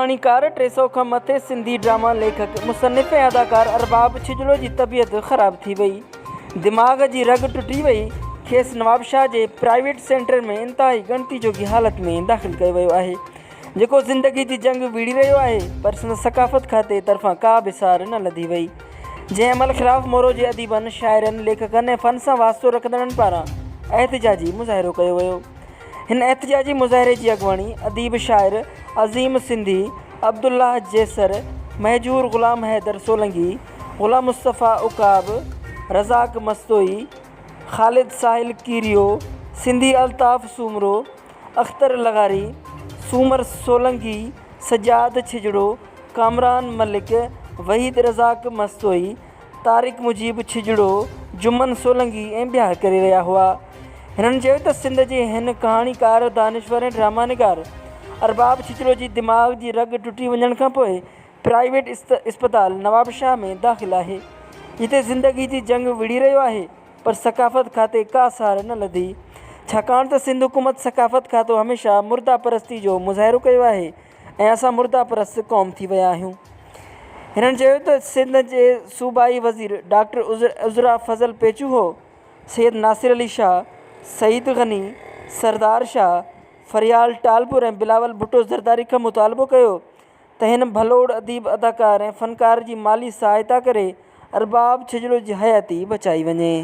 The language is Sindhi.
ڪهاڻيڪار، 300 کان مٿي سنڌي ڊراما ليکڪ، مصنف ۽ اداڪار ارباب ڇڄڙو جي طبيعت خراب ٿي وئي. دماغ جي رڳ ٽٽي وئي، کيس نوابشاهه جي پرائيويٽ سينٽر ۾ انتهائي ڳڻتي جوڳي حالت ۾ داخل ڪيو ويو آهي، جيڪو زندگي جي جنگ وڙهي رهيو آهي، پر سندس ثقافت کاتي طرفان ڪا به سار نه لڌي وئي. جنهن عمل خلاف مورو جي اديبن، شاعرن، ليکڪن ۽ فن سان واسطو رکندڙن پاران احتجاجي مظاهرو ڪيو ويو. هن احتجاجي مظاهري جي اڳواڻي اديب شاعر عظيم سنڌي، عبدالله جيسر، مهجور غلام حيدر سولنگي، غلام مصطفيٰ عقاب، رزاق مستوئي، خالد ساحل ڪيريو، سنڌي الطاف سومرو، اختر لغاري، سومر سولنگي، سجاد ڇڄڙو، ڪامران ملڪ، وحيد رزاق مستوئي، طارق مجيب ڇڄڙو، جمن سولنگي ۽ ٻيا ڪري رهيا هئا. هنن چيو ته سنڌ جي هن ڪهاڻيڪار، دانشور ۽ ڊراما نگار ارباب ڇڄڙو جي دماغ جي رڳ ٽٽي وڃڻ کانپوء پرائيويٽ اسپتال نوابشاهه ۾ داخل آهي، جتي زندگي جي جنگ وڙهي رهيو آهي پر ثقافت کاتي ڪا سار نه لڌي، ڇاڪاڻ ته سنڌ حڪومت ثقافت کاتو هميشه مرده پرستي جو مظاهرو ڪيو آهي ۽ اسان مرده پرست قوم ٿي ويا آهيون. هنن چيو ته سنڌ جي صوبائي وزير ڊاڪٽر عذرا فضل پيچوهو، سيد ناصر علي شاهه، سعيد غني، سردار شاهه، فريال ٽالپر ۽ بلاول ڀٽو زرداري کان مطالبو ڪيو ته هن ڀلوڙ اديب، اداڪار ۽ فنڪار جي مالي سهائتا ڪري ارباب ڇڄڙو جي حياتي بچائي وڃي.